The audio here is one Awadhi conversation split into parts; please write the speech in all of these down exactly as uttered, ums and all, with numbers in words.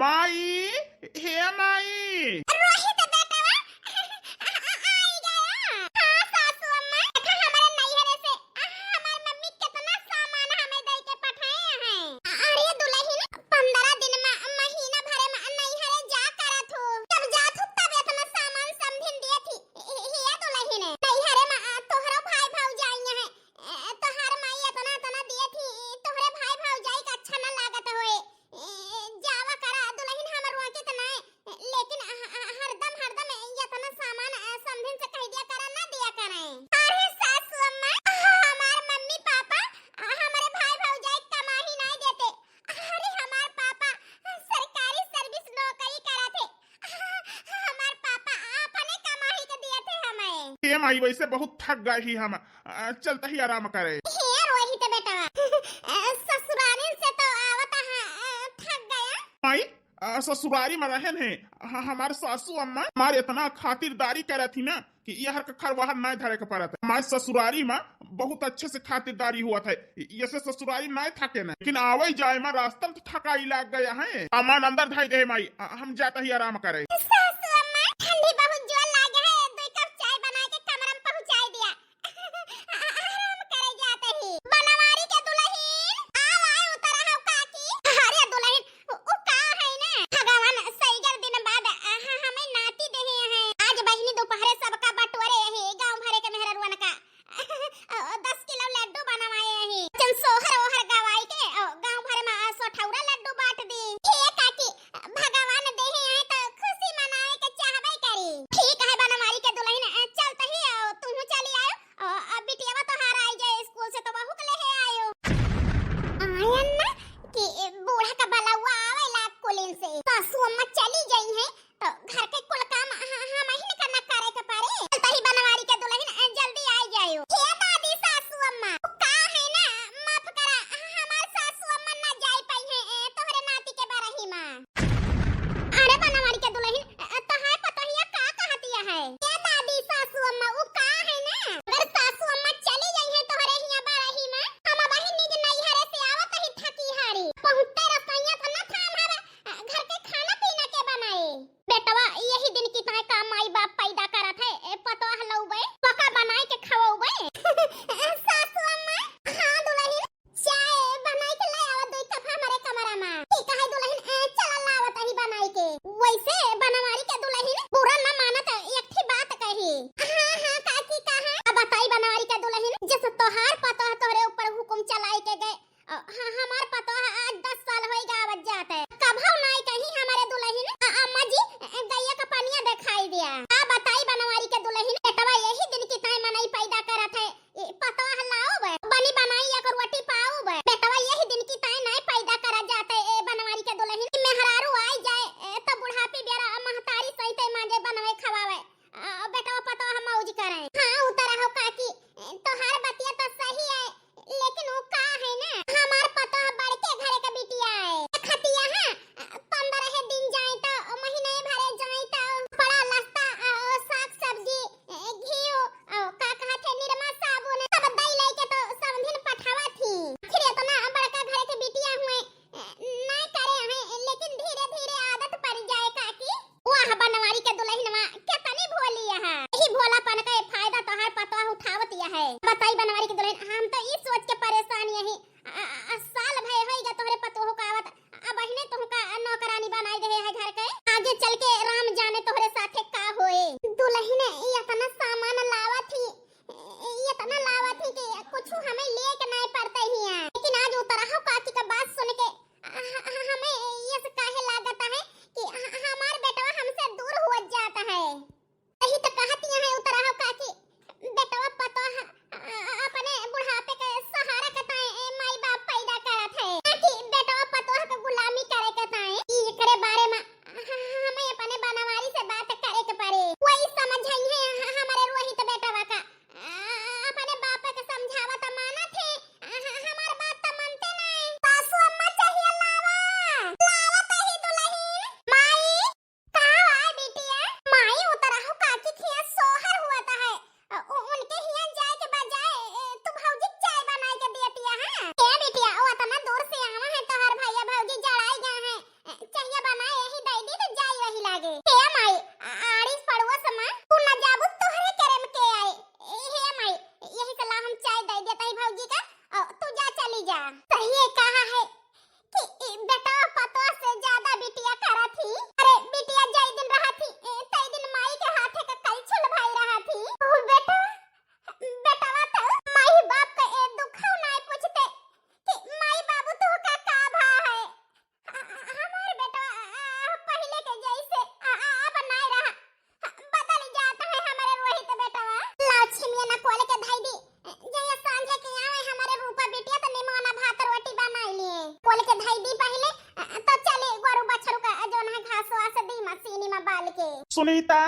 माई, हे माई। रोहित बेटवा, आ, आ, आई गया। हाँ सासू अम्मा, देखा हमरे नैहरे से, आ, हमार मम्मी कितना सामान हमें दे के पठाए हैं। अरे दुलहिन, पन्द्रह दिन मा, महीना भरे मा नैहरे जा करत हो। जब जात हो तब इतना सामान समधिन दिए थी। हे, हे दुलहिन, नैहरे मा, आ, तोहरो भाई भौजाई हैं। ए, तोहार माई इतना, इतना दिए थी, तोहरे भाई भौजाई का अच्छा न लागत होए। ए, जावा करा दुलहिन, हमर रोके त नाय, लेकिन ह-, ह-, हरदम, हरदम इतना सामान, अ, समधिन से कह दिया करा, ना दिया करें। अरे सासू अम्मा, हमार मम्मी पापा, अ, हमरे भाई भौजाई कमाही नाय देते। अरे हमार पापा सरकारी service नौकरी करत है। हमार पापा अपने कमाई के दिए थे हमें। ए माई, वैसे बहुत थक गए ही हम, अ, चलता ही आराम करे। हे रोहित बेटवा, अ, ससुरारिन से तो आवत है, अ, थक गया। माई, अ, ससुरारी में रहन है, ह-, हमार सासू अम्मा हमार इतना खातिरदारी करत ही ना कि यहर का खर वहर नाय धरे के पड़त है। हमार ससुरारी में बहुत अच्छे से खातिरदारी हुआ था, ऐसे ससुरारी नाय थके ना, लेकिन आवे जाए में रास्ता में तो थकाई लाग गया है। सामान अंदर धई दे माई, अ, हम जाता ही आराम करे। सासू अम्मा, ठंडी बहुत जोर लागे है, दो कप चाय बना के कमरा में पहुँचाई दिया। आराम करे जाते ही। बनवारी के दुलहिन, आओ, आओ, उतरा हो काकी। अरे दुलहिन, उ, उ का है ना? भगवान सैगर दिन बाद, आहा, हमें नाती देहे हैं। आज बहिनी दोपहरे सबका बटोरे है, गाँव भरे के मेहररुअन का। दस किलो लड्डू बनवाए हैं। चल सोहर ओहर गवाई के, अ, गाँव भरे मा, अ, सोठौरा लड्डू बाँट दी। हे काकी, भगवान देहे हैं तो खुशी मनावे के चाहबे करी। ठीक है बनवारी के दुलहिन, अ, चलत ही, अ, तुहू चली आयो। अ, अ, बिटियावा तोहार आई जाए स्कूल से तो बहू के लेहे आयो। आयन ना कि बूढ़ा का बलौआ आवेला कुलिन से। सासू अम्मा चली गई हैं तो घर के कुल काम ह-, हमहिन का न करे के पड़े। चलत ही बनवारी के दुलहिन, अ, जल्दी आई जायो। हे दादी सासू अम्मा, उ का है ना, माफ करा, ह-, हमार सासू अम्मा ना जाई पाई है, ए, तोहरे नाती के बरही मा। अरे बनवारी के दुलहिन, अ, तोहार पतोहिया का कहतिया है? ए दादी सासू अम्मा, उ का है ना, अगर सासू अम्मा चली जाई है तोहरे हिया बरही मा, हम वही निज नैहरे से आवत ही थकी हारी। पहुँचते रसोइया तो न थाम हवे, अ, घर के खाना पीना के बनाई? बेटवा, यही दिन की ताय का माई बाप पैदा करत है, ए, पतोह लौबे, पका बनाए के खवौबे। सासू अम्मा, हाँ दुलहिन, चाय बनाई के ले आवा दुई कप हमरे कमरा मा। ठीक है दुलहिन, ए, चला लावत ही बनाई के। वैसे बनवारी के दुलहिन बुरा न मानत, एक ठी बात कही। हाँ, हाँ, काकी कहा? अब बताई बनवारी के दुलहिन, जैसे तोहार पतोह तोहरे ऊपर हुकुम चलाई के गए, अ, ह-, हमार पतोह आज दस साल होई गावत जात है। कभौ नाई कहीं हमारे दुलहिन, अ, अम्मा जी, अ, गैया का पनिया देखाई दिया। आ बताई बनवारी के दुलहिन, बेटवा यही दिन की ताई मनई पैदा करत है। ए, पतोह लाओ बे, बनी बनाई एक रोटी पाओ बे। बेटवा यही दिन की ताई नाई पैदा करा जात है, ए बनवारी के दुलहिन। मेहरारू आई जाए, ए, तो बुढ़ापी बेरा महतारी सहित मांजे बनवे खवावे। आ, बेटवा पतोह मौज करे। हाँ, उतरा हो काकी, तोहार बतिया तो सही है, लेकिन उ का है ना, हमार पतोह बड़के घरे के बिटिया है। खतिया है, पन्द्रह दिन जाए तो, महीने भरे जाए तो, कपड़ा लत्ता, आ, साग सब्जी, ए, घी, आ, का कहत है, निरमा साबुन, सब दई लेके तो समधिन पठावत ही। आखिर इतना बड़का घरे के बिटिया हुए, ए, ना करे हैं, लेकिन धीरे धीरे आदत पड़ जाए काकी। वाह बनवारी के दुलहिनवा, केतनी भोली है। यही भोलापन का ये फायदा तोहार पतोह उठावत यह है। बताई बनवारी के दुलहिन, हम तो ई सोच के परेशान यही, अ, अ, अ, साल भय होई गया तोहरे पतोह का आवत, अबहिने तुमका नौकरानी बनाई देहे है घर के। आगे चल के राम जाने तोहरे साथे का होए। दुलहिन, ई इतना सामान लावत ही, ई इतना लावत ही कि कुछ हमें लेके नहीं पड़ते ही है। लेकिन आज उतरा हो काकी का बात सुन के ह-, ह-, हमें ये से काहे लागत है कि ह-, ह-, हमार बेटवा हमसे दूर हुआ जाता है। यही तो कहत यहाँ उतरा हो काकी, बेटवा पतोह, अ, अ, अपने बुढ़ापे के सहारा के ताए ए माई बाप पैदा करत है, ना कि बेटवा पतोह के गुलामी करे के ताए। ई एकरे बारे में ह-, ह-, हमें अपने बनवारी से बात करे के पड़े। वही समझाई है ह-, हमारे रोहित बेटवा का। अ, अपने बाप के समझावा त मानत है, सुनीता।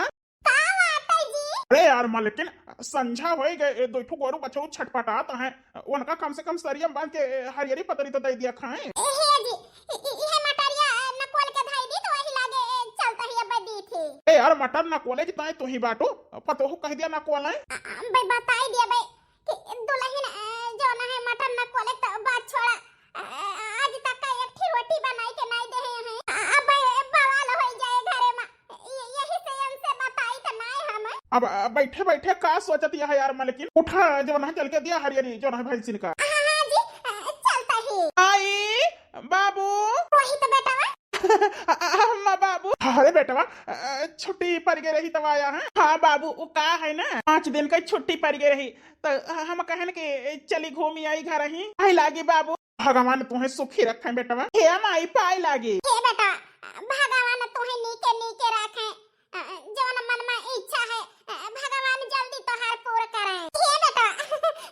का बात है जी? अरे यार मलकिन, संझा होई गए, ए, दो ठो गोरू बछरू छटपटात हैं, उनका कम से कम सरिया में बांध के, ए, हरियरी पतरी तो दे दिया खाएं। ए, हे जी, इ-, इ-, इहे मटरिया, ए, नकोल के धई दी तो वही लागे, ए, चलता ही अब दी थी। ए यार, मटर नकोले की ताई तू ही बाटू, पतोहू कह दिया नकोले। अ, अ, बे बताई दिया बे कि दुल्हन, अ, जो ना है मटर नकोले तो बात छोड़ा, अ, अ, आज तक का एक ठी रोटी बनाई के नहीं दे हैं। अ, अब बे बवाल होई जाए घरे में। ये-, यही से इनसे बताई त नाय हम। अब, अ, बैठे बैठे का सोचत यह यार मलकिन? उठा, जो ना चल के दिया हरियरी, जो ना भैंसिन का। हाँ, हाँ जी, अ, चलता ही। आई, बाबू। वही तो बेटवा। अ, अ, अम्मा बाबू। अरे बेटवा, अ, छुट्टी पड़ गई रही तब आया है। हाँ बाबू, वो का है ना, पाँच दिन का छुट्टी पड़ गई रही, तो हम कहन के चली घूमी आई घर ही। आई लागी बाबू। भगवान तुहे सुखी रखे बेटवा। हे माई पाए लागी। हे बेटा, भगवान तुहे नीके नीके रखे। अ, जौन मन में इच्छा है, अ, भगवान जल्दी तोहार पूर करे। हे बेटा,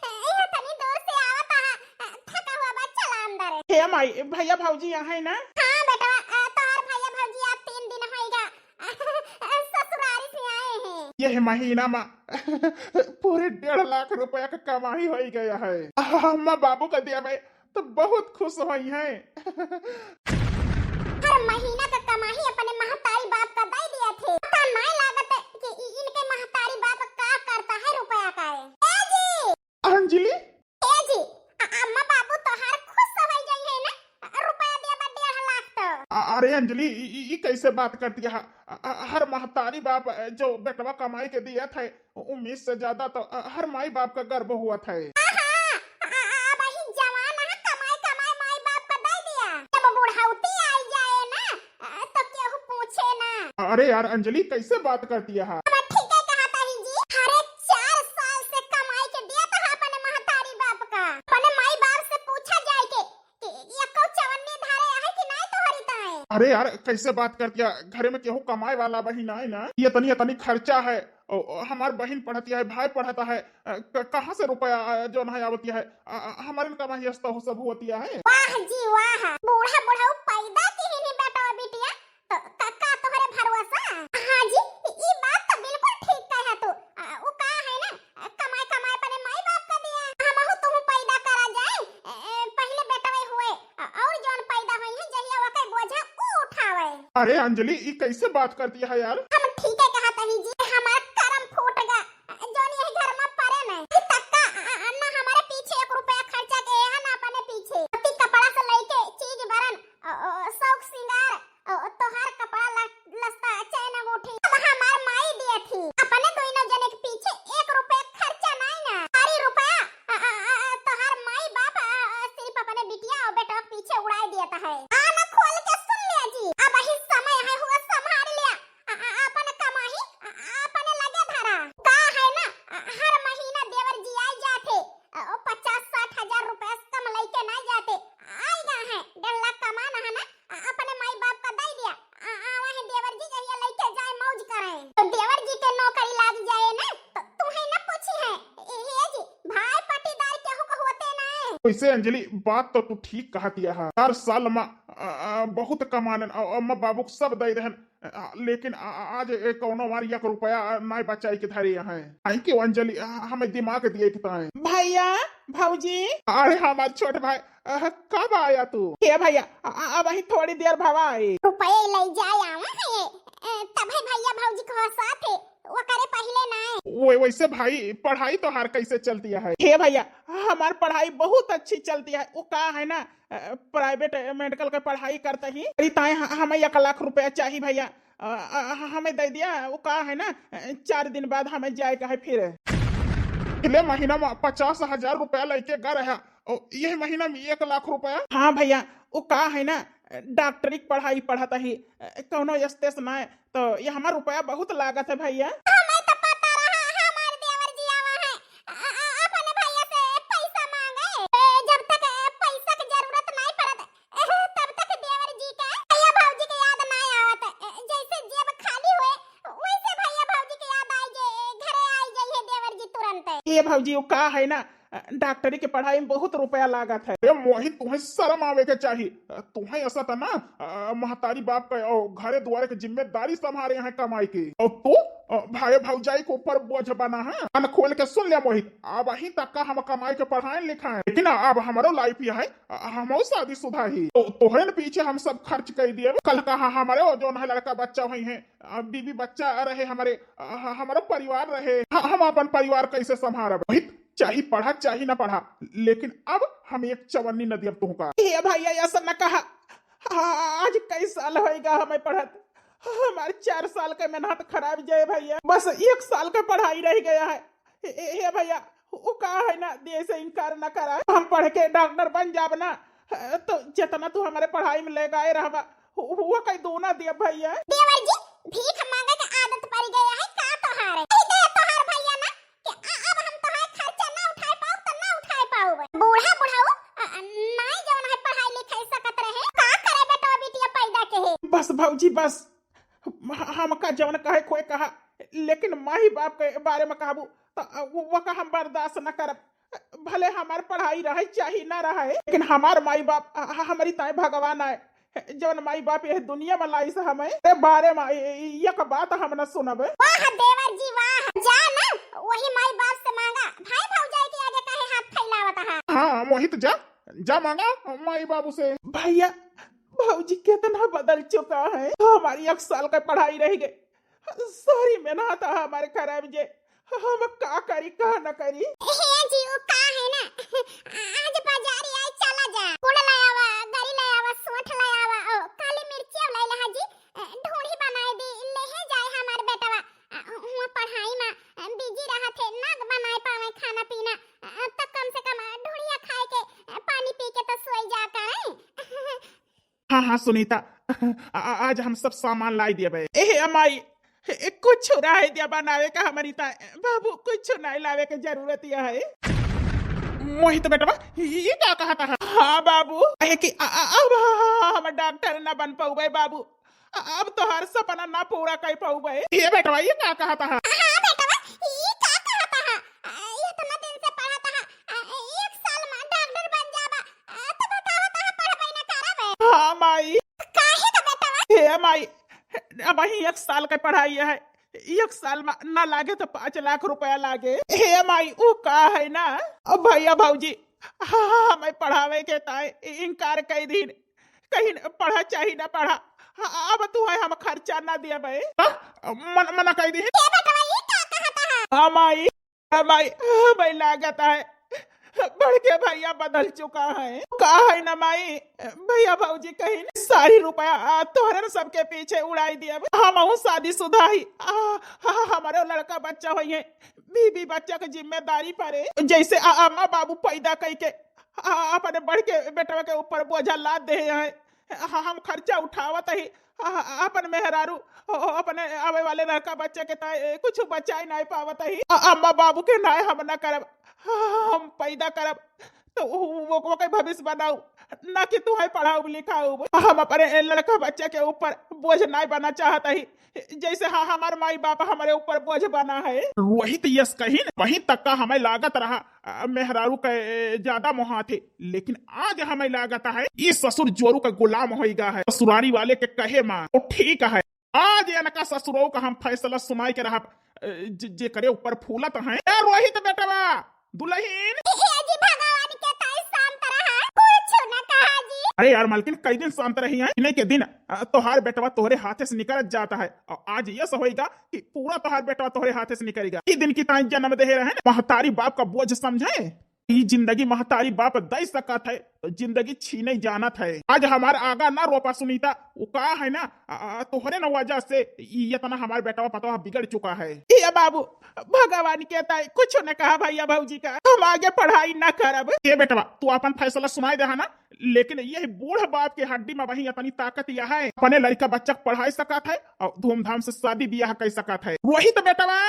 यह तनी दूर से आवत है, अ, थका हुआ बा, चला अंदर। हे माई, भैया भौजी यहाँ है ना? हाँ बेटा, अ, तोहार भैया भौजी आप तीन दिन होइगा, अ, ससुरारी से आए हैं। यह महीना में पूरे डेढ़ लाख रुपया का कमाई होई गया है। अम्मा बाबू का दिया भाई तो बहुत खुश होई हैं। हर महीना का कमाई अपने महतारी बाप का दे दिया थे। पता नहीं लागत है कि इ-, इनके महतारी बाप का करता है रुपया का है। ए जी! अंजलि? ए जी, अ-, अम्मा बाबू तोहार खुश होई जाई है ना, रुपया दिया बा डेढ़ लाख तो। अ-, अरे अंजलि, इ-, इ-, इ कैसे बात करती है? अ-, अ-, हर महतारी बाप, अ, जो बेटवा कमाई के दिया था, उम्मीद से ज्यादा तो, अ, हर माई बाप का गर्व हुआ था। हाँ, हाँ, अ, अ, अ, अब ही जवान है, कमाई, कमाई माई बाप का दे दिया। जब बुढ़ौती आई जाए ना, अ, तो केहू पूछे ना। अरे यार अंजलि, कैसे बात करती है? अब ठीक है कहा ताही जी, हरे चार साल से कमाई के दिया था अपने महतारी बाप का। अपने माई बाप से पूछा जाए के कि एको चवन्नी धरे है कि नाय तोहरी ताए? अरे यार, कैसे बात करतिया? घरे में केहू कमाए वाला बहिन नाय ना। ये तनी, ये तनी खर्चा है। ओ, ओ, हमार बहिन पढ़तिया है, भाई पढ़ता है। अ, क-, कहाँ से रुपया, अ, जौन है आवतिया है? अ, अ, हमारे कमाई यस तो सब होतिया है। वाह जी वाह, बूढ़ा बुढ़ऊ पैदा की ही नहीं बेटा बिटिया, तो का, का तोहरे भरोसा? हाँ जी, ई, ई बात तो बिल्कुल ठीक कहा तू। आ, उ का है ना, कमाए, कमाए अपने माई बाप का दिया। हमहू तुहू पैदा करा जाए। ए, ए, पहिले बेटवे हुए, अ, और जौन पैदा होई है, जहिया ओकर बोझा उ उठावे। अरे अंजलि, ई कैसे बात करती है यार? हम ठीक है कहा तही जी, हमार करम फूट गा, जौन यही घर में परे न। तक्का, अ, अ, ना हमारे पीछे एक रुपया खर्चा के है, ना अपने पीछे। अति कपड़ा से लेके चीज बरन, अ, अ, शौक सिंगार, ओ, तोहार कपड़ा ल-, लस्ता, चैन अंगूठी, सब हमार माई दिया थी। अपने दोनों जने के पीछे एक रुपया खर्चा नाई ना। सारी रुपया, अ, अ, अ, अ, तोहार माई बाप, अ, अ, सिर्फ अपने बिटिया और बेटवा के पीछे उड़ाई दिया था है। कान खोल के सुन लिया जी, अब ही समय है हुआ संभाल लिया। अ, अ, अपन कमाई, अ, अ, अपने लगे धरा। का है ना, अ, हर महीना देवर जी आई जाते, अ, ओ पचास साठ हजार रुपया से कम लेके ना जाते। आई गा है, डेढ़ लाख कमाना है ना, अ, अपने माई बाप का दे दिया। आ, आवा है देवर जी, जहिया लेके जाए मौज करे। तो देवर जी के नौकरी लाग जाए ना, तो तुम्हें न पूछी है। ए, ए जी, भाई पटीदार केहू को होते ना है। वैसे अंजलि, बात तो तू ठीक कहतिया है। हर साल मा, आ, आ, बहुत कमानन, आ, अम्मा बाबू को सब दे रहन, आ, लेकिन आ, आ, आज ए, कौनो मार एक रुपया, आ, नाय बचाई के धरे हैं। आई क्यों अंजलि, आ, हमें दिमाग दिए के ताए। भैया, भौजी। अरे हमार छोट भाई, अह, कब आया तू? हे भैया, अ-, अ-, अब ही थोड़ी देर भवा आई। रुपये ले जाए आवा है, अ, तब है भैया भौजी के साथ है, वो करे पहिले ना है। वो, वैसे भाई, पढ़ाई तोहार कैसे चलती है? हे भैया, हमार पढ़ाई बहुत अच्छी चलती है। वो का है ना, अ, private medical के पढ़ाई करते ही। अरे ताए ह-, हमें एक लाख रुपया चाहिए भैया। अ, अ, अ, हमें दे दिया, वो का है ना, अ, चार दिन बाद हमें जाए का है फिर। पिछले महीना में पचास हजार रुपया लेके गा रहा, और यह महीना में एक लाख रुपया। हाँ भैया, वो का है ना, डॉक्टरी की पढ़ाई पढ़त ही, अ, कौनो यस्ते से ना, तो ये हमार रुपया बहुत लागत है भैया। हमें तो पता रहा, हमार देवर जी आवा है, अ, अ, अपने भैया से पैसा मांगे। ए, जब तक, अ, पैसा की जरूरत नहीं पड़त, तब तक देवर जी का भैया भौजी के याद ना आवत। जैसे जेब खाली होए, वैसे भैया भौजी के याद आई जे, घरे आई जाई है देवर जी तुरंत। ए भौजी, वो का है ना, अ, डॉक्टरी के पढ़ाई में बहुत रुपया लागत है। ए मोहित, तुहैं शर्म आवे के चाही। अ, तुहैं ऐसा त ना, अ, महतारी बाप का और घरे दुआरे के जिम्मेदारी संभारे हैं कमाई के, और तू, अ, भाई भौजाई के ऊपर बोझ बना है। कान खोल के सुन ले मोहित, अबहीं तक का हम कमाई के पढ़ाए लिखाए, लेकिन अब हमरो लाइफ यह है, अ, हमहू शादीशुदा ही। तो तोहरे न पीछे हम सब खर्च कर दिए। कल का ह-, हमरे वो जौन है लड़का बच्चा हुई है, अ, बीबी बच्चा रहे हमरे, अ, ह-, हमरो परिवार रहे, ह-, हम अपन परिवार कैसे संभारब? मोहित, चाही पढ़ा चाही ना पढ़ा, लेकिन अब हम एक चवन्नी न दियब तुहका। ए भैया, ऐसा न कहा। आ-, आज कई साल होइगा हमें पढ़त, हमार चार साल का मेहनत खराब जाए भैया, बस एक साल का पढ़ाई रह गया है। ए, ए, हे भैया, वो का है ना, दिए से इनकार ना करा। हम पढ़ के डॉक्टर बन जाब ना, तो जितना तू हमारे पढ़ाई में ले गए रहबा, वो, वो कहीं दो ना दिया भैया। देवर जी, भीख मांगे के आदत पड़ गई है का तोहार? कह दे तोहार भैया ना कि आ-, अब हम तोहार खर्चा ना उठाए पाउब तो ना उठाए पाउब। बूढ़ा बुढ़ाऊ, अ, अ, नाई जौन है पढ़ाई लिखाई सकत रहे, का करे बेटवा बिटिया पैदा के है? बस भौजी बस, ह-, हमका जौन कहे खोए कहा, लेकिन माई बाप के बारे में कहबू तो, अ, वो, वो का हम बर्दाश्त न करब। भले हमार पढ़ाई रहे चाहे ना रहे, लेकिन हमार माई बाप ह-, ह-, हमरी ताई भगवान आए। जौन माई बाप यह दुनिया में लाइस हमें, ते बारे में ए-, ए-, एक बात हम न सुनब। वाह देवर जी वाह, जा ना वही माई बाप से मांगा, भाई भौजाई के आगे काहे हाथ फैलावत हा? हाँ मोहित, जा, जा मांगा माई बाबू से। भैया, भौजी कितना बदल चुका है। हमारी एक साल का पढ़ाई रह गई, सारी मेहनत हमारे खराब जे, हम का करी का न करी। हे जी, वो का है ना, आज बाजारी आई, चला जा, गुड़ ले आवा, गरी ले आवा, सोंठ ले आवा, ओ, काली मिर्ची ले ला जी, अ, ढोढ़ी बनाए दी, ले हे जाए हमार बेटवा, अ, हुआ पढ़ाई में, अ, बिजी रहा थे, ना बनाए पावे खाना पीना, अ, तो कम से कम, अ, ढोढ़िया खाए के, अ, पानी पी के तो सोई जा करें। हाँ, हाँ, सुनीता, आ, आ, आज हम सब सामान लाई दिए बे। ए, अमाई, ए, कुछ रहे दिया बनावे का हमारी ता, बाबू, कुछ नहीं लावे के जरूरत यह है। मोहित बेटवा, ये, ये का कहा था? हाँ बाबू, ए, कि आ, आ, अब हम डॉक्टर ना बन पाउबे बाबू, अ-, अब तोहार सपना ना पूरा कर पाउबे। ये बेटवा, ये का कहा था? हाँ बेटवा, ये का कहा था? आ, ये इतना दिन से पढ़ा था, आ, एक साल में डॉक्टर बन जाबा, आ, तो बतावा, कहाँ पढ़बे ना करबे? हाँ, माई। काहे तो बेटवा? हे माई, अबहीं एक साल का पढ़ाई है, एक साल में ना लागे तो पाँच लाख रुपया लागे। हे माई, ऊ का है ना, अब भैया भौजी, हाँ, हमें पढ़ावे के ताए इनकार कर दीन, कहीं पढ़ा चाही ना पढ़ा, हाँ, अब तू है हम खर्चा ना दिया भाई। हाँ? मन, मना कर दी। ए बेटवा, ये का कहता है? हाँ माई, हाँ माई, हाँ भाई लागत है, बड़के भैया बदल चुका है। का है ना माई, भैया भौजी कहीं सारी रुपया, आ, तोहरे सबके पीछे उड़ाई दिया। हमहू शादीशुदा ही, आ, आ, हमारे लड़का बच्चा होइहैं, बीबी बच्चा के जिम्मेदारी परे। जैसे आ, अम्मा बाबू पैदा कई के, आ, अपने बड़के बेटवा के ऊपर बोझा लाद दे हैं। ह-, हम खर्चा उठावत ही, ह-, ह-, अपन मेहरारू, ओ, ओ, अपने आवे वाले लड़का बच्चा के ताए, ए, कुछ बचाई नाई पावत ही। अ-, अम्मा बाबू के नाई हम ना करब, ह-, हम पैदा करब, तो वो, वो, वो के भविष्य बनाऊ, ना कि तू है पढ़ाऊ लिखाऊ। हम अपने ए लड़का बच्चा के ऊपर बोझ नाई बना चाहत ही, जैसे ह-, हमार माई बाप हमारे ऊपर बोझ बना है। वही तो यस कही न, वहीं तक का हमें लागत रहा, अ, मेहरारू के, ए, ज्यादा मोहात है, लेकिन आज हमें लागत है, ई ससुर जोरू का गुलाम होइगा है। ससुरारी वाले के कहे मा, तो ठीक है, आज इनका ससुरो का हम फैसला सुनाई के रहब, अ, जे, जे करे ऊपर फूलत हैं। ए, रोहित बेटवा, दुल्हन। ए, ए जी, भगवान के ताई शांत रहा, कुछ न कहा जी। अरे यार मालकिन, कई दिन शांत रही हैं, इन्हें के दिन, अ, तोहार बेटवा तोहरे हाथे से निकलत जाता है, और आज यस होइगा कि पूरा तोहार बेटवा तोहरे हाथे से निकलेगा। ई दिन की ताई जन्म दे रहे हैं, महतारी बाप का बोझ समझे। ई जिंदगी महतारी बाप दे सकत है, तो जिंदगी छीने जानत है। आज हमार आगा ना रोपा सुनीता, वो का है ना, आ, आ, तोहरे न वजह से ई इतना हमार बेटवा पतवा बिगड़ चुका है। ए बाबू, भगवान के ताई कुछ न कहा भैया भौजी का, हम आगे पढ़ाई ना करब। ए बेटवा, तू अपन फैसला सुनाई दे है ना, लेकिन ये बूढ़ बाप के हड्डी में वही इतनी ताकत यह है, अपने लड़का बच्चा के पढ़ाई सकत है और धूमधाम से शादी ब्याह कर सकत है। रोहित बेटवा,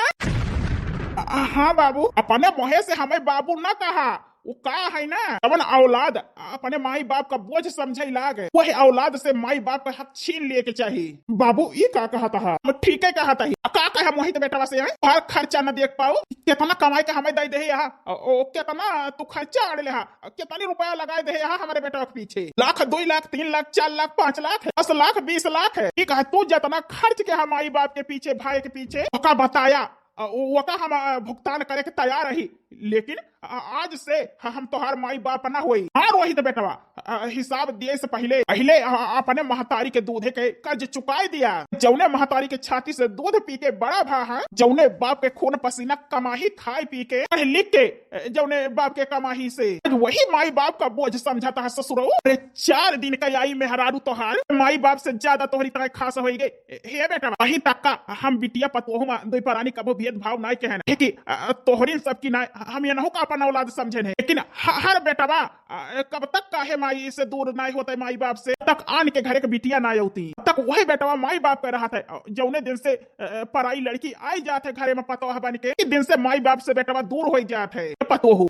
आ, हाँ बाबू, अपने मोहे से हमें बाबू ना कहा, वो का है ना, जवन औलाद अपने माई बाप का बोझ समझे लागे, वही औलाद से माई बाप का हक छीन लिए के चाही। बाबू, ई का कहत हा? हम ठीके कहत ही। का कहे मोहित बेटवा से, हैं? हर खर्चा न देख पाऊ, कितना कमाई के हमें दे दे हा, ओ, ओ, कितना तू खर्चा आड़ ले हा, कितनी रुपया लगाए दे हा हमारे बेटवा के पीछे, लाख, दो लाख, तीन लाख, चार लाख, पाँच लाख है, दस लाख, बीस लाख है। ई कहा तू जितना खर्च के हम माई बाप के पीछे, भाई के पीछे, ओका बताया, अ, वो का हम, अ, भुगतान करे के तैयार रही, लेकिन, अ, आज से ह-, हम तोहार माई बाप ना होई। हाँ रोहित बेटवा, अ, हिसाब दिए से पहिले, पहिले, अ, अपने महतारी के दूधे के कर्ज चुकाई दिया। जौने महतारी के छाती से दूध पी के बड़ा भा है, जौने बाप के खून पसीना कमाही खाए पी के पढ़ लिख के, अ, जौने बाप के कमाही से, आज वही माई बाप का बोझ समझता है ससुरऊ। अरे चार दिन का आई मेहरारू तोहार, माई बाप से ज्यादा तोहरी तय खास होई गई। ए, हे बेटा, अही तक का हम बिटिया पतोहू में दुई परानी कबो भेदभाव नाय कहेन। है कि, अ, तोहरिन सबकी नाय, हम एनहू का अपन औलाद समझेन है। लेकिन ह-, हर बेटवा, अ, कब तक काहे माई से दूर नाय होते, माई बाप से, तक आन के घरे के बिटिया नाय होती, तक वही बेटवा माई बाप के रहत है। अ, जौने दिन से, अ, पराई लड़की आई जात है घरे में पतोह बन के, दिन से माई बाप से बेटवा दूर हो जात है। पतोहू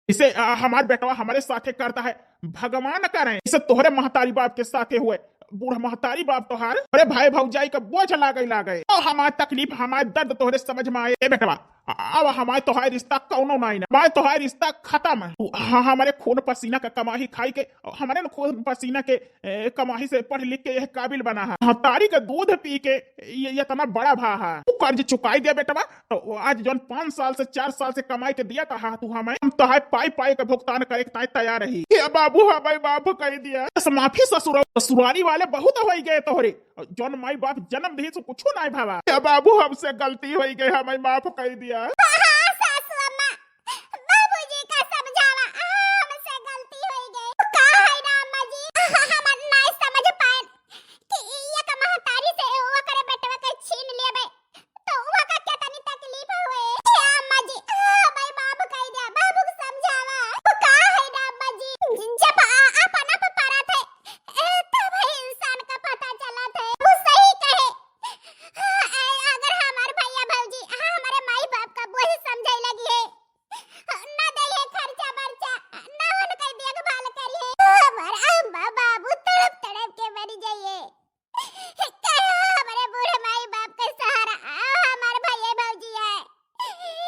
इसे, आ, हमार बेटवा हमारे साथे करता है, भगवान करे इसे तोहरे महतारी बाप के साथे हुए। बूढ़ महतारी बाप तोहार, अरे भाई भौजाई का बोझ लागे लागे। तो हमार तकलीफ, हमार दर्द तोहरे समझ में आए। ए बेटवा, आ, अब हमार तोहार रिश्ता कौनो नाई ना, हमार तोहार रिश्ता खत्म है। तू ह-, हमारे खून पसीना का कमाई खाई के, हमारे न खून पसीना के, ए, कमाई से पढ़ लिख के यह काबिल बना है। महतारी का दूध पी के ये, ये इतना बड़ा भा है। तू कर्ज चुकाई दे बेटवा, तो आज जौन पाँच साल से, चार साल से कमाई के दिया था तू हमें, हम तोहार पाई पाई के भुगतान करे के ताई तैयार रही। हे बाबू, हमें माफ कर दिया। बस माफी ससुर-, ससुरारी वाले बहुत होई गए तोहरे। जौन माई बाप जन्म दिही सो कुछो नाय भावा। हे बाबू, हमसे गलती होई गई, हमें माफ कर दिया। हाँ, हाँ, सासू अम्मा, बाबूजी का समझावा, हमसे गलती होई गई। का है ना अम्मा जी, हम नाय समझ पाए कि ये का महतारी से ओकरे बेटवा के छीन लेबे। तो वका केतनी तकलीफ होए। हे अम्मा जी, आ, भाई बाबू कह दिया, बाबू को समझावा। वो का है ना अम्मा जी, जब आ, अपन आप परत है, ए, तब है इंसान का पता चलत है। वो सही कहे। आ, ए, अगर हमार भैया भौजी, हाँ, हमारे माई बाप का बोझ समझे लगी है, ना दे है खर्चा बर्चा, ना उनके देखभाल करी है, हमार अम्मा बाबू तड़प तड़प के मर जाइए। कहो हमरे बूढ़े माई बाप के सहारा, आओ हमार भैया भौजी आए। ई,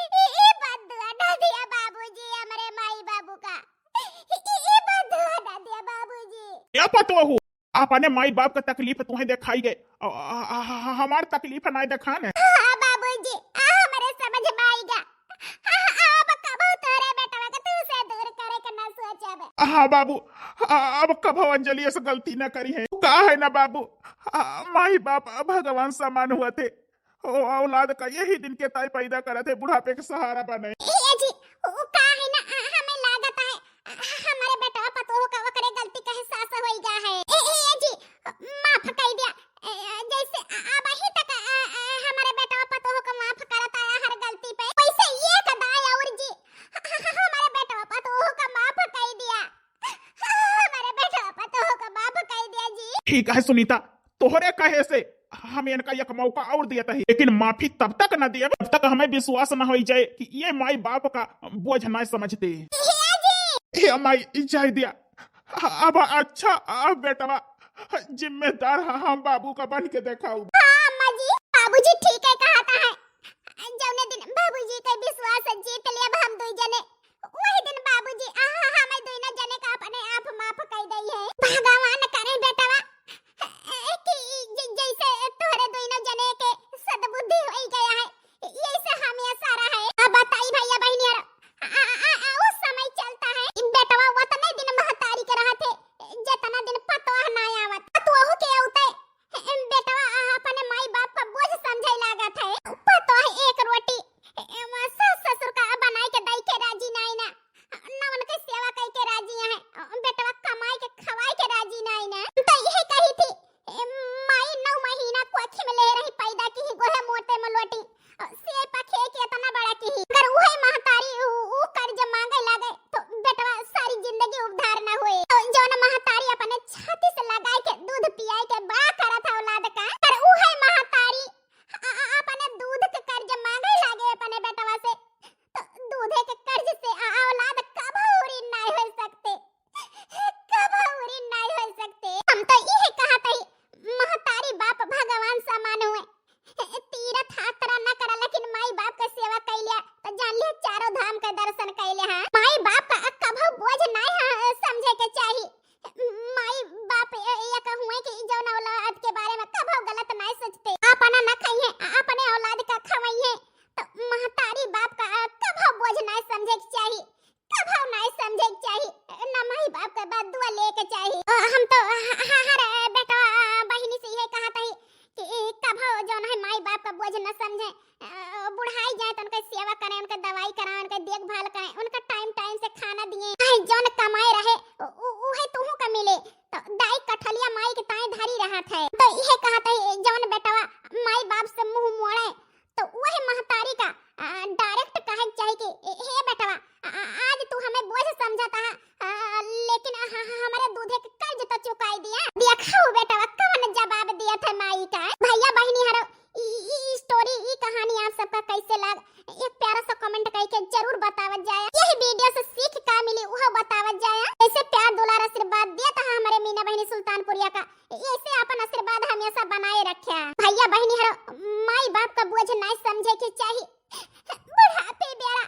ई बद्दुआ ना दिया बाबूजी हमरे माई बाबू का। ई, ई बद्दुआ ना दिया बाबूजी। ए पतोहू, अपने माई बाप का तकलीफ तुहें देखाई गए, अ, अ, अ, अ, हमार तकलीफ ना देखान। हाँ बाबूजी, आ हमरे समझ में आइगा। हाँ, अब कबो तोरे बेटवा के तू से दूर करे के ना सोचब। हाँ बाबू, आ, अब कबो अंजलि ऐसे गलती ना करी है। का है ना बाबू, आ, माई बाप भगवान समान हुआ थे। ओ औलाद का यही दिन के ताई पैदा करत है, बुढ़ापे के सहारा बने। ए जी, उ का है ना, आ, हमें लागत है, आ, हमारे बेटवा पतोह का ओकरे गलती का एहसास होई गा है। ए, ए, ए जी, माफ कर दिया। ए, ए, जैसे अ-, अब अही तक, अ, अ, हमारे बेटवा पतोह का माफ करत आया हर गलती पे, वैसे एक दाई और जी, ह-, ह-, ह-, हमारे बेटवा पतोह का माफ कर दिया। हमारे बेटवा पतोह का माफ कर दिया जी। ठीक है सुनीता, तोहरे कहे से हम इनका एक मौका और दिया था, लेकिन माफी तब तक न दिया जब तक हमें विश्वास न हो जाए कि ये माई बाप का बोझ न समझते। हे जी। हे माई, जाए दिया। अब अच्छा, अब बेटवा जिम्मेदार ह-, हम बाबू का बन के देखाऊ। हाँ अम्मा जी, बाबूजी ठीक है कहत है। जौने दिन बाबूजी के विश्वास जीत लेब हम दुई जने, वही दिन बाबूजी, आहा, हमें दुइनो जने का अपने आप माफ कई दई है। भगवान करे बेटवा कि ज-, जैसे तोहरे दुइनो जने के सद्बुद्धि होई गया है, यही से हम ये सारा है। अब बताई भैया बहनियार, आ, आ, आ, आ, उस समय चलता है, ई बेटवा वतने दिन महतारी के रहत है, जतना दिन पतोह ना आवत। पतोह के औते, ए, बेटवा, आ, अपने माई बाप का बोझ समझे लागत है। पतोह एक रोटी, ए, ए, सास ससुर का बनाई के दई के राजी नाई ना, ना उनके के चाही। अ, हम तो ह-, ह-, हर बेटवा, अ, बहिनी से इहे कहत हई कि कभो जौन है माई बाप का बोझ न समझे, अ, बुढ़ाई जाए तो उनके सेवा करें, उनके दवाई कराएं, उनके देखभाल करें, उनका टाइम टाइम से खाना दिए, चाहे जौन कमाए रहे उ-, उ-, उहे तुहू का मिले। तो दाई कठलिया माई के ताई धरी रहत है। तो इहे कहत है जौन बेटवा माई बाप से मुंह मोड़े तो वही महतारी का, आ, डायरेक्ट कहे के चाही कि ए, हे बेटवा, आ, आ, आज तू हमें बोझ समझत हा, आ, लेकिन ह-, ह-, हमरे दूधे के कर्ज तो चुकाई दिया। देखा हो बेटवा कवन जवाब दिया था माई का। भैया बहिनी हरो, ई, ई, ई स्टोरी, ई कहानी आप सबका कैसे लाग, एक प्यारा सा कमेंट करके जरूर बतावत जाया। यही वीडियो से सीख का मिली वह बतावत जाया। ऐसे प्यार दुलार आशीर्वाद दिया था हमारे मीना बहिनी सुल्तानपुरिया का, ऐसे अपन आशीर्वाद हमेशा बनाए रख्या। भैया बहिनी हरो, माई बाप का बोझ नाय समझे के चाही। बुढ़ापे बेरा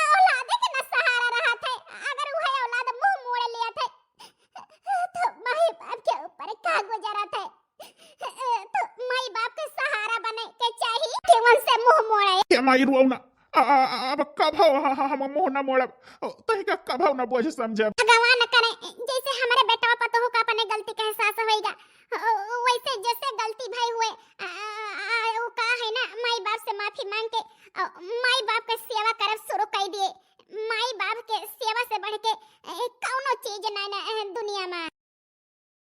औलादे के न सहारा रहत है, अगर उहे औलाद मुंह मोड़ लेत है तो माई बाप के ऊपर का गुजरत है। तो माई बाप के सहारा बने के चाही कि उनसे मुंह मोड़े। ए माई, रुआऊ ना। आ, आ, आ, अब कभो ह-, ह-, हम मुंह ना मोड़ब। ओ, तहिका कभो ना बोझ समझब। भगवान करे जैसे हमारे बेटवा पतोह का अपने गलती का एहसास होइगा, ओ, वैसे जैसे गलती भई हुए, आ, आ, आ, वो का है ना, माई बाप से माफी मांग के, आ, माई बाप के सेवा करब शुरू कर दिए। माई बाप के सेवा से बढ़ के, ए, कौनो चीज नहीं ना, ए, दुनिया में।